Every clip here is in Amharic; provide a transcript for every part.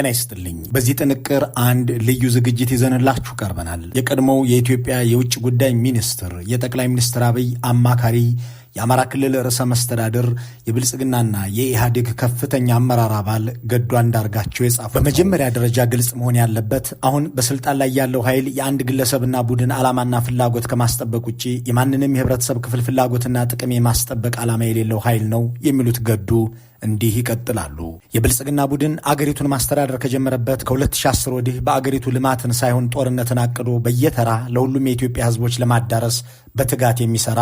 ጤና ይስጥልኝ። በዚህ ጥንቅር አንድ ልዩ ዝግጅት ይዘንላችሁ ቀርበናል። የቀድሞው የኢትዮጵያ የውጭ ጉዳይ ሚኒስትር፣ የጠቅላይ ሚኒስትር አብይ አማካሪ፣ የአማራ ክልል ርዕሰ መስተዳድር፣ የብልጽግናና የኢህአዴግ ከፍተኛ አመራር አባል ገዱ አንዳርጋቸው የጻፉት። በመጀመሪያ ደረጃ ግልጽ መሆን ያለበት አሁን በስልጣን ላይ ያለው ኃይል የአንድ ግለሰብና ቡድን ዓላማና ፍላጎት ከማስጠበቅ ውጭ የማንንም የህብረተሰብ ክፍል ፍላጎትና ጥቅም የማስጠበቅ ዓላማ የሌለው ኃይል ነው የሚሉት ገዱ እንዲህ ይቀጥላሉ። የብልጽግና ቡድን አገሪቱን ማስተዳደር ከጀመረበት ከ2010 ወዲህ በአገሪቱ ልማትን ሳይሆን ጦርነትን አቅዶ በየተራ ለሁሉም የኢትዮጵያ ህዝቦች ለማዳረስ በትጋት የሚሰራ፣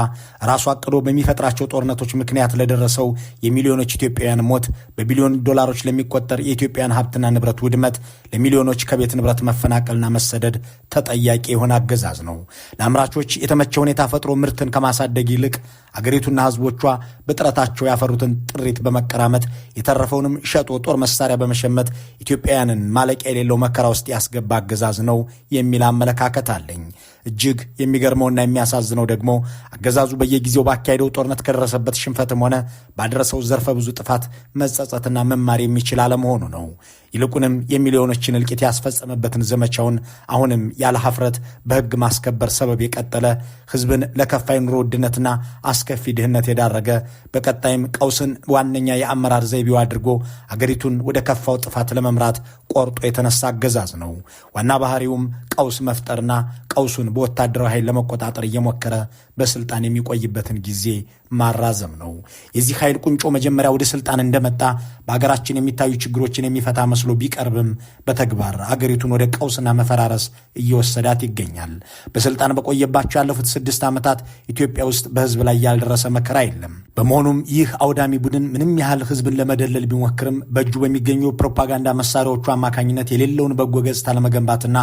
ራሱ አቅዶ በሚፈጥራቸው ጦርነቶች ምክንያት ለደረሰው የሚሊዮኖች ኢትዮጵያውያን ሞት፣ በቢሊዮን ዶላሮች ለሚቆጠር የኢትዮጵያን ሀብትና ንብረት ውድመት፣ ለሚሊዮኖች ከቤት ንብረት መፈናቀልና መሰደድ ተጠያቂ የሆነ አገዛዝ ነው። ለአምራቾች የተመቸ ሁኔታ ፈጥሮ ምርትን ከማሳደግ ይልቅ አገሪቱና ህዝቦቿ በጥረታቸው ያፈሩትን ጥሪት በመቀራመት የተረፈውንም ሸጦ ጦር መሳሪያ በመሸመት ኢትዮጵያውያንን ማለቂያ የሌለው መከራ ውስጥ ያስገባ አገዛዝ ነው የሚል አመለካከት አለኝ። እጅግ የሚገርመውና የሚያሳዝነው ደግሞ አገዛዙ በየጊዜው ባካሄደው ጦርነት ከደረሰበት ሽንፈትም ሆነ ባደረሰው ዘርፈ ብዙ ጥፋት መጸጸትና መማር የሚችል አለመሆኑ ነው። ይልቁንም የሚሊዮኖችን እልቂት ያስፈጸመበትን ዘመቻውን አሁንም ያለ ሀፍረት በሕግ ማስከበር ሰበብ የቀጠለ፣ ሕዝብን ለከፋ የኑሮ ውድነትና አስከፊ ድህነት የዳረገ፣ በቀጣይም ቀውስን ዋነኛ የአመራር ዘይቤው አድርጎ አገሪቱን ወደ ከፋው ጥፋት ለመምራት ቆርጦ የተነሳ አገዛዝ ነው። ዋና ባህሪውም ቀውስ መፍጠርና ቀውሱን በወታደራዊ ኃይል ለመቆጣጠር እየሞከረ በስልጣን የሚቆይበትን ጊዜ ማራዘም ነው። የዚህ ኃይል ቁንጮ መጀመሪያ ወደ ስልጣን እንደመጣ በአገራችን የሚታዩ ችግሮችን የሚፈታ መስሎ ቢቀርብም በተግባር አገሪቱን ወደ ቀውስና መፈራረስ እየወሰዳት ይገኛል። በስልጣን በቆየባቸው ያለፉት 6 ዓመታት ኢትዮጵያ ውስጥ በህዝብ ላይ ያልደረሰ መከራ የለም። በመሆኑም ይህ አውዳሚ ቡድን ምንም ያህል ህዝብን ለመደለል ቢሞክርም በእጁ በሚገኙ ፕሮፓጋንዳ መሳሪያዎቹ አማካኝነት የሌለውን በጎ ገጽታ ለመገንባትና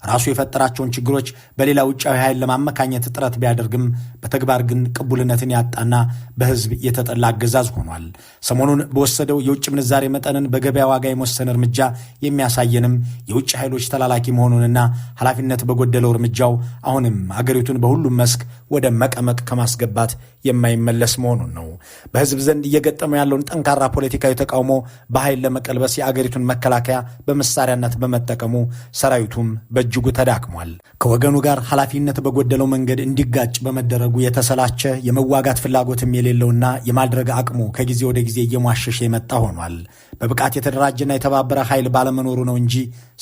ራሱ የፈጠራቸውን ችግሮች በሌላ ውጫዊ ኃይል ለማመካኘት ጥረት ቢያደርግም በተግባር ግን ቅቡልነትን ያጣና በህዝብ የተጠላ አገዛዝ ሆኗል። ሰሞኑን በወሰደው የውጭ ምንዛሬ መጠንን በገበያ ዋጋ የመወሰን እርምጃ የሚያሳየንም የውጭ ኃይሎች ተላላኪ መሆኑንና ኃላፊነት በጎደለው እርምጃው አሁንም አገሪቱን በሁሉም መስክ ወደ መቀመቅ ከማስገባት የማይመለስ መሆኑን ነው። በህዝብ ዘንድ እየገጠመው ያለውን ጠንካራ ፖለቲካዊ ተቃውሞ በኃይል ለመቀልበስ የአገሪቱን መከላከያ በመሳሪያነት በመጠቀሙ ሰራዊቱም በእጅጉ ተዳክሟል። ከወገኑ ጋር ኃላፊነት በጎደለው መንገድ እንዲጋጭ በመደረጉ የተሰላቸ፣ የመዋጋት ፍላጎትም የሌለውና የማድረግ አቅሙ ከጊዜ ወደ ጊዜ እየሟሸሸ የመጣ ሆኗል። በብቃት የተደራጀና የተባበረ ኃይል ባለመኖሩ ነው እንጂ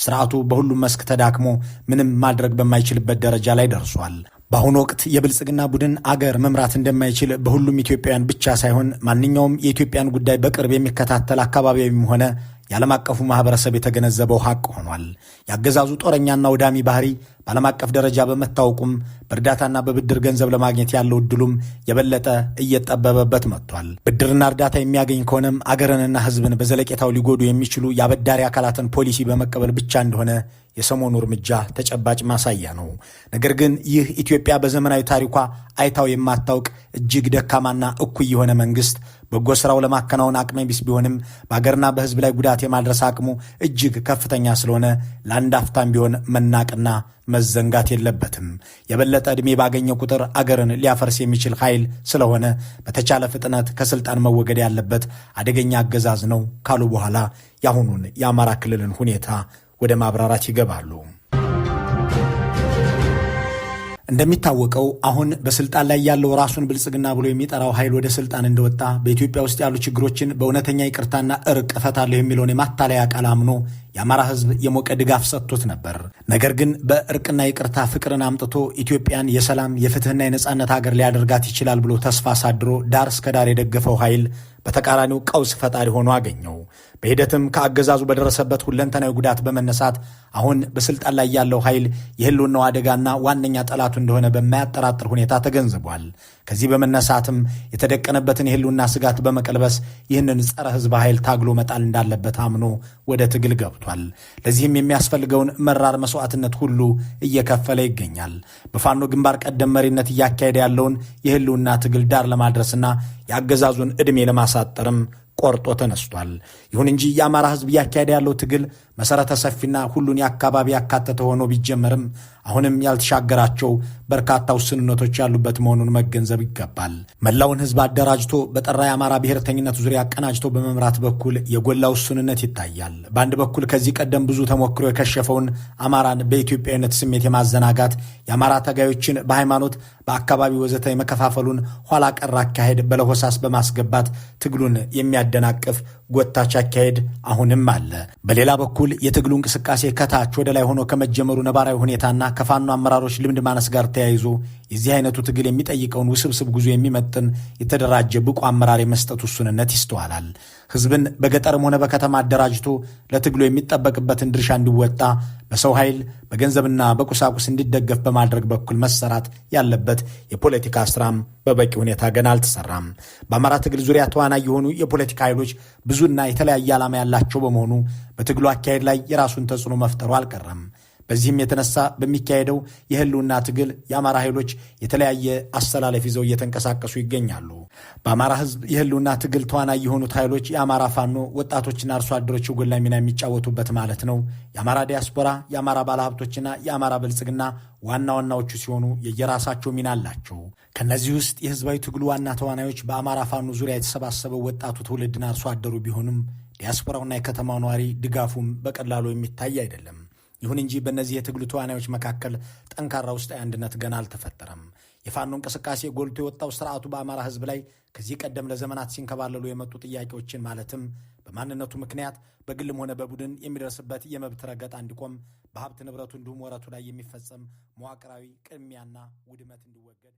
ስርዓቱ በሁሉም መስክ ተዳክሞ ምንም ማድረግ በማይችልበት ደረጃ ላይ ደርሷል። በአሁኑ ወቅት የብልጽግና ቡድን አገር መምራት እንደማይችል በሁሉም ኢትዮጵያውያን ብቻ ሳይሆን ማንኛውም የኢትዮጵያን ጉዳይ በቅርብ የሚከታተል አካባቢያዊም ሆነ የዓለም አቀፉ ማህበረሰብ የተገነዘበው ሐቅ ሆኗል። የአገዛዙ ጦረኛና ወዳሚ ባህሪ በዓለም አቀፍ ደረጃ በመታወቁም በእርዳታና በብድር ገንዘብ ለማግኘት ያለው እድሉም የበለጠ እየጠበበበት መጥቷል። ብድርና እርዳታ የሚያገኝ ከሆነም አገርንና ሕዝብን በዘለቄታው ሊጎዱ የሚችሉ የአበዳሪ አካላትን ፖሊሲ በመቀበል ብቻ እንደሆነ የሰሞኑ እርምጃ ተጨባጭ ማሳያ ነው። ነገር ግን ይህ ኢትዮጵያ በዘመናዊ ታሪኳ አይታው የማታውቅ እጅግ ደካማና እኩይ የሆነ መንግስት በጎ ስራው ለማከናወን አቅመ ቢስ ቢሆንም በአገርና በሕዝብ ላይ ጉዳት የማድረስ አቅሙ እጅግ ከፍተኛ ስለሆነ ለአንድ አፍታም ቢሆን መናቅና መዘንጋት የለበትም። የበለጠ ዕድሜ ባገኘ ቁጥር አገርን ሊያፈርስ የሚችል ኃይል ስለሆነ በተቻለ ፍጥነት ከስልጣን መወገድ ያለበት አደገኛ አገዛዝ ነው ካሉ በኋላ የአሁኑን የአማራ ክልልን ሁኔታ ወደ ማብራራት ይገባሉ። እንደሚታወቀው አሁን በስልጣን ላይ ያለው ራሱን ብልጽግና ብሎ የሚጠራው ኃይል ወደ ስልጣን እንደወጣ በኢትዮጵያ ውስጥ ያሉ ችግሮችን በእውነተኛ ይቅርታና እርቅ እፈታለሁ የሚለውን የማታለያ ቃል አምኖ የአማራ ሕዝብ የሞቀ ድጋፍ ሰጥቶት ነበር። ነገር ግን በእርቅና ይቅርታ ፍቅርን አምጥቶ ኢትዮጵያን የሰላም፣ የፍትህና የነጻነት ሀገር ሊያደርጋት ይችላል ብሎ ተስፋ አሳድሮ ዳር እስከ ዳር የደገፈው ኃይል በተቃራኒው ቀውስ ፈጣሪ ሆኖ አገኘው። በሂደትም ከአገዛዙ በደረሰበት ሁለንተናዊ ጉዳት በመነሳት አሁን በስልጣን ላይ ያለው ኃይል የህልውናው አደጋና ዋነኛ ጠላቱ እንደሆነ በማያጠራጥር ሁኔታ ተገንዝቧል። ከዚህ በመነሳትም የተደቀነበትን የህልውና ስጋት በመቀልበስ ይህንን ጸረ ህዝብ ኃይል ታግሎ መጣል እንዳለበት አምኖ ወደ ትግል ገብቷል። ለዚህም የሚያስፈልገውን መራር መስዋዕትነት ሁሉ እየከፈለ ይገኛል። በፋኖ ግንባር ቀደም መሪነት እያካሄደ ያለውን የህልውና ትግል ዳር ለማድረስና የአገዛዙን ዕድሜ ለማሳጠርም ቆርጦ ተነስቷል። ይሁን እንጂ የአማራ ህዝብ እያካሄደ ያለው ትግል መሰረተ ሰፊና ሁሉን የአካባቢ ያካተተ ሆኖ ቢጀመርም አሁንም ያልተሻገራቸው በርካታ ውስንነቶች ያሉበት መሆኑን መገንዘብ ይገባል። መላውን ህዝብ አደራጅቶ በጠራ የአማራ ብሔርተኝነት ዙሪያ አቀናጅቶ በመምራት በኩል የጎላ ውስንነት ይታያል። በአንድ በኩል ከዚህ ቀደም ብዙ ተሞክሮ የከሸፈውን አማራን በኢትዮጵያዊነት ስሜት የማዘናጋት፣ የአማራ ታጋዮችን በሃይማኖት፣ በአካባቢ ወዘተ የመከፋፈሉን ኋላ ቀር አካሄድ በለሆሳስ በማስገባት ትግሉን የሚያደናቅፍ ጎታች አካሄድ አሁንም አለ። በሌላ በኩል የትግሉ እንቅስቃሴ ከታች ወደ ላይ ሆኖ ከመጀመሩ ነባራዊ ሁኔታና ከፋኖ አመራሮች ልምድ ማነስ ጋር ተያይዞ የዚህ አይነቱ ትግል የሚጠይቀውን ውስብስብ ጉዞ የሚመጥን የተደራጀ ብቁ አመራር የመስጠት ውሱንነት ይስተዋላል። ህዝብን በገጠርም ሆነ በከተማ አደራጅቶ ለትግሉ የሚጠበቅበትን ድርሻ እንዲወጣ በሰው ኃይል፣ በገንዘብና በቁሳቁስ እንዲደገፍ በማድረግ በኩል መሰራት ያለበት የፖለቲካ ስራም በበቂ ሁኔታ ገና አልተሰራም። በአማራ ትግል ዙሪያ ተዋናይ የሆኑ የፖለቲካ ኃይሎች ብዙና የተለያየ ዓላማ ያላቸው በመሆኑ በትግሉ አካሄድ ላይ የራሱን ተጽዕኖ መፍጠሩ አልቀረም። በዚህም የተነሳ በሚካሄደው የህልውና ትግል የአማራ ኃይሎች የተለያየ አሰላለፍ ይዘው እየተንቀሳቀሱ ይገኛሉ። በአማራ ህዝብ የህልውና ትግል ተዋናይ የሆኑት ኃይሎች የአማራ ፋኖ፣ ወጣቶችና አርሶ አደሮች የጎላ ሚና የሚጫወቱበት ማለት ነው። የአማራ ዲያስፖራ፣ የአማራ ባለሀብቶችና የአማራ ብልጽግና ዋና ዋናዎቹ ሲሆኑ የየራሳቸው ሚና አላቸው። ከእነዚህ ውስጥ የህዝባዊ ትግሉ ዋና ተዋናዮች በአማራ ፋኖ ዙሪያ የተሰባሰበው ወጣቱ ትውልድና አርሶ አደሩ ቢሆንም ዲያስፖራውና የከተማው ነዋሪ ድጋፉም በቀላሉ የሚታይ አይደለም። ይሁን እንጂ በእነዚህ የትግሉ ተዋናዮች መካከል ጠንካራ ውስጣዊ አንድነት ገና አልተፈጠረም። የፋኖ እንቅስቃሴ ጎልቶ የወጣው ስርዓቱ በአማራ ህዝብ ላይ ከዚህ ቀደም ለዘመናት ሲንከባለሉ የመጡ ጥያቄዎችን ማለትም በማንነቱ ምክንያት በግልም ሆነ በቡድን የሚደርስበት የመብት ረገጣ እንዲቆም፣ በሀብት ንብረቱ እንዲሁም ወረቱ ላይ የሚፈጸም መዋቅራዊ ቅሚያና ውድመት እንዲወገድ